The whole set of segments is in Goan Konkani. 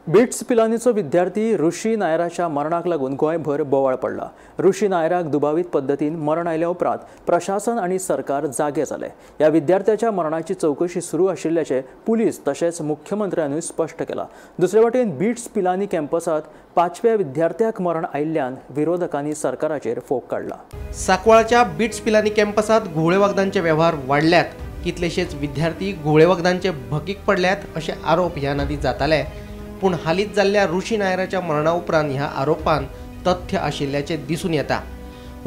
बिट्स पिलानीचो विद्यार्थी ऋषी नायराच्या मरणाक लागून गोंयभर बोवाळ पडला। ऋषी नायराक दुबावीत पद्दतीन मरण आयल्या उपरांत प्रशासन आनी सरकार जागे जाले। ह्या विद्यार्थ्याच्या मरणाची चवकशी सुरू आशिल्ल्याचें पुलीस तशेंच मुख्यमंत्र्यानूय स्पश्ट केलां। दुसरे वटेन बिट्स पिलानी कॅम्पसांत पांचव्या विद्यार्थ्याक मरण आयिल्ल्यान विरोधकांनी सरकाराचेर फोग काडला। सांकवाळच्या बिट्स पिलानी कॅम्पसांत घुंवळे वखदांचे वेव्हार वाडल्यात। कितलेशेच विद्यार्थी घुंवळे वखदांचे भकीक पडल्यात अशे आरोप ह्या नदी जाताले। पूण हालींच जाल्ल्या ऋषी नायराच्या मरणा उपरांत ह्या आरोपान तथ्य आशिल्ल्याचें दिसून येता।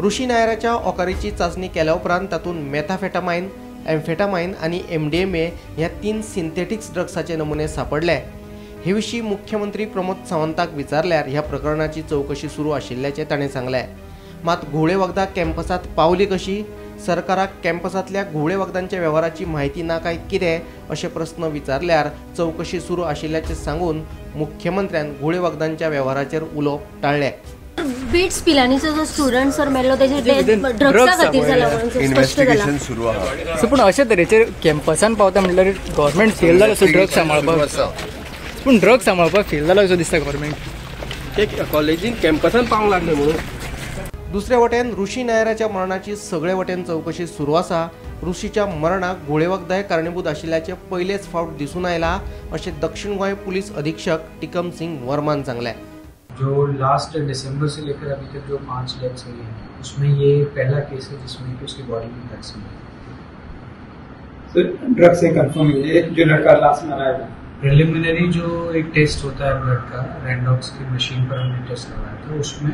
ऋषी नायराच्या ओकारीची चांचणी केल्या उपरांत तातूंत मेथाफेटामायन, एम्फेटामायन आनी MDMA ह्या 3 सिंथेटिक्स ड्रग्साचे नमुने सांपडले। हे विशीं मुख्यमंत्री प्रमोद सावंताक विचारल्यार ह्या प्रकरणाची चवकशी सुरू आशिल्ल्याचें ताणें सांगलें। मात घुंवळे वखदां कॅम्पसांत पावली कशी, सरकाराक कॅम्पसांतल्या घुंवळे वखदांच्या वेव्हाराची म्हायती ना काय कितें अशे प्रस्न विचारल्यार चवकशी सुरू आशिल्ल्याचें सांगून मुख्यमंत्र्यान घुंवळे वखदांच्या वेव्हाराचेर उलोवप टाळ्ळें। बिट्स पिलानीचो जो स्टुडंट सर मेल्लो तेजे ड्रग्सा खातीर जाला म्हणून स्पश्ट जाला। सुरू आहा। पूण अशे तरेचे कॅम्पसान पावता म्हणल्यार गव्हर्मेंट फेल जालो असो ड्रग्स सांबाळपाक, पूण ड्रग्स सांबाळपाक फेल जालो असो दिसता गव्हर्मेंट। ते कॉलेजीन कॅम्पसान पावंक लागले म्हणून। दुसरे वटेन ऋषी नायराच्या मरणाची सगळे वटेन चवकशी सुरू आसा। ऋषीच्या मरणाक घुंवळे वखदां कारणीभूत आशिल्ल्याचें पयलेच फावट दिसून आयला अशें दक्षिण गोंय पुलीस अधीक्षक टिकम सिंग वर्मान सांगलें। जो लास्ट दिसंबर से लेकर अभी तक जो 5 डेथ्स हुई हैं उसमें ये पहला केस है जिसमें कि उसकी बॉडी में ड्रग्स मिले। सर ड्रग्स से कंफर्म है जो लड़का लास्ट में आया था। प्रिलिमिनरी जो एक टेस्ट होता है ब्लड का, रैंडॉक्स की मशीन पर हमने टेस्ट करवाया था, उसमें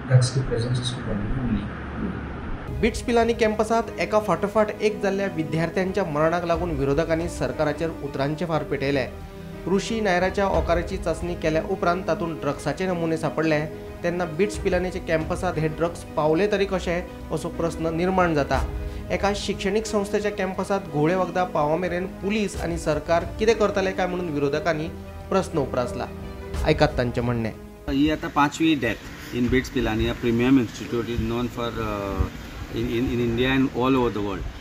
ड्रग्स की प्रेजेंस उसकी बॉडी में मिली। बिट्स पिलानी कॅम्पसांत एका फाटोफाट एक जाल्ल्या विद्यार्थ्यांच्या मरणाक लागून विरोधकांनी सरकाराचेर उतरांचे फार पेटयले। ऋषी नायराच्या ओकाराची चांचणी केल्या उपरांत तातूंत ड्रग्साचे नमुने सांपडले तेन्ना बिट्स पिलानीच्या कॅम्पसांत हे ड्रग्स पावले तरी कशे असो प्रस्न निर्माण जाता। एका शिक्षणीक संस्थेच्या कॅम्पसांत घुंवळे वखदां पावा मेरेन पुलीस आनी सरकार कितें करतले काय म्हणून विरोधकांनी प्रस्न उप्रासला। आयकात तांचें म्हणणें। ही आतां 5वी death in BITS Pilani, a premium institute is known for in India and all over the world.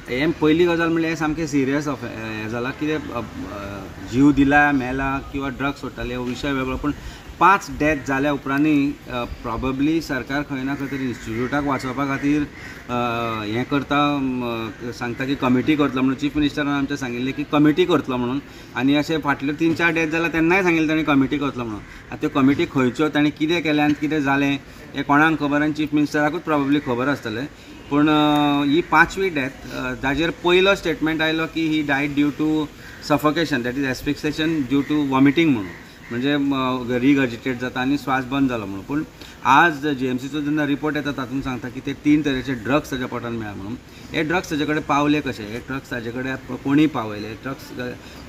हें पयली गजाल म्हणल्यार हें सामकें सिरियस हें जालां कितें जीव दिला मेला किंवा ड्रग्स सोडटाले हो विशय वेगळो, पूण 5 डेथ जाल्या उपरांतूय प्रोबेबली सरकार खंय ना खंय तरी इन्स्टिट्यूटाक वाचोवपा खातीर हें करता, सांगता की कमिटी करतलो म्हणून। चीफ मिनिस्टरान आमचें सांगिल्लें की कमिटी करतलो म्हणून, आनी अशें फाटल्यो 3-4 डेथ जाल्या तेन्नाय सांगिल्लें ताणें कमिटी करतलो म्हणून। आतां त्यो कमिटी खंयच्यो, ताणें कितें केलें आनी कितें जालें हें कोणाक खबर आनी चीफ मिनिस्टराकूच प्रोबेबली खबर आसतलें। पूण ही 5वी डेथ जाचेर पयलो स्टेटमेंट आयलो की he died due to suffocation, that is asphyxiation due to vomiting म्हणून, म्हणजे रिगर्जिटेट जाता आनी श्वास बंद जालो म्हणून। पूण आज GMCचो जेन्ना रिपोर्ट येता तातूंत सांगता की ते 3 तरेचे ड्रग्स ताच्या पोटान मेळ्ळा म्हणून। हे ड्रग्स ताजे कडेन पावले कशे, हे ड्रग्स ताजे कडेन कोणी पावयले, ड्रग्स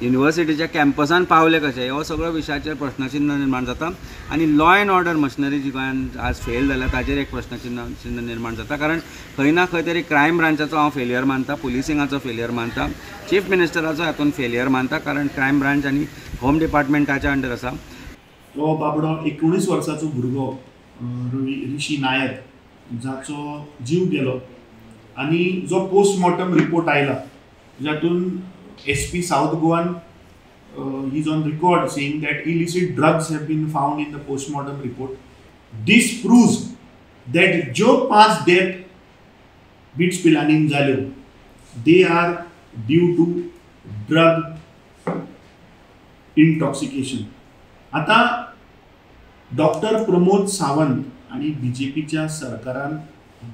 युनिवर्सिटीच्या कॅम्पसान पावले कशे, हो सगळो विशयाचेर प्रश्नचिन्ह निर्माण जाता। आनी लॉ एंड ऑर्डर मशिनरी जी गोंयांत आज फेल जाल्या ताजेर एक प्रश्नचिन्ह निर्माण जाता, कारण खंय ना खंय तरी क्रायम ब्रांचाचो हांव फेलियर मानता, पुलिसिंगाचो फेलियर मानता, चीफ मिनिस्टराचो हातूंत फेलियर मानता, कारण क्रायम ब्रांच आनी होम डिपार्टमेंटाच्या अंडर आसा। तो बाबडो 19 वर्साचो भुरगो ऋषी नायर जाचो जीव गेलो आनी जो पोस्टमॉर्टम रिपोर्ट आयला जातून SP south Goan is on record saying that illicit drugs have been found in the postmortem report. This proves that ज्यो 5 डेथ बिट्स पिलानीन जाल्यो they are due to drug intoxication. आतां डॉक्टर प्रमोद सावंत आनी बीजेपीच्या सरकारान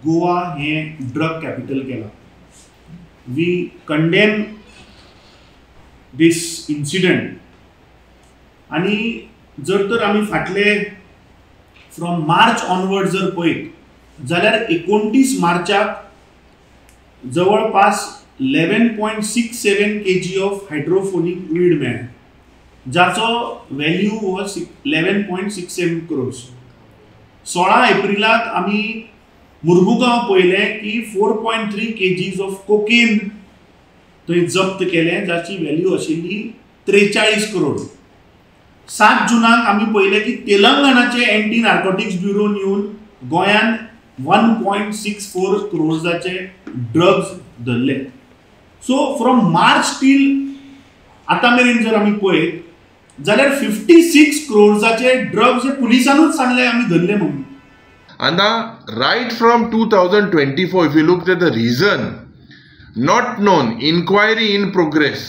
गोवा हें ड्रग कॅपिटल केलां। We condemn this incident. आनी जर तर आमी फाटले फ्रॉम मार्च ऑनवर्ड जर पळयत जाल्यार 29 मार्चाक जवळपास 11.67 kg of hydroponic weed मेळ्ळें जाचो व्हॅल्यू हो 11.67 क्रोर्स। 16 एप्रिलाक आमी मुर्मुगांव पळयलें की 4.3 kg of cocaine थंय जप्त केलें जाची व्हॅल्यू आशिल्ली 43 करोड। 7 जुनाक आमी पळयलें की तेलंगणाचे एंटी नार्कोटिक्स ब्युरोन येवन गोंयान 1.64 क्रोर्साचे ड्रग्स धरले। सो फ्रॉम मार्च टील आतां मेरेन जर आमी पळयत जाल्यार 56 क्रोर्साचे ड्रग्स हे पुलिसानूच सांगले आमी धरले म्हणून. आतां right from 2024 if you look at the reason not known, inquiry in progress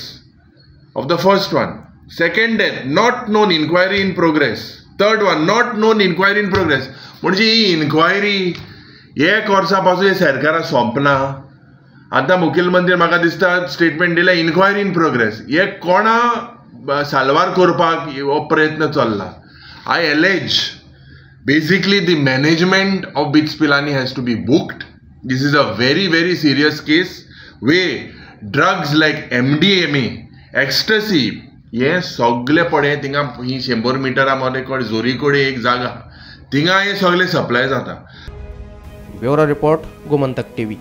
of the first one, second death not known, inquiry in progress, third one not known, inquiry in progress. म्हणजे ही इन्क्वायरी एक वर्सा पासून सरकाराक सोंपना. आतां मुखेलमंत्री म्हाका दिसता स्टेटमेंट दिलें इन्क्वायरी इन प्रोग्रेस, हे कोणा साल्वार करपाक हो प्रयत्न चल्ला. I allege basically the management of BITS Pilani has to be booked. This is a very very serious case way drugs like MDMA, ecstasy हे सगळे पडे थिंगा ही 100 मिटरां मदें कडेन जोरी कडेन एक जागा थिंगा हे सगळे सप्लाय जाता. Bureau report, Gomantak TV.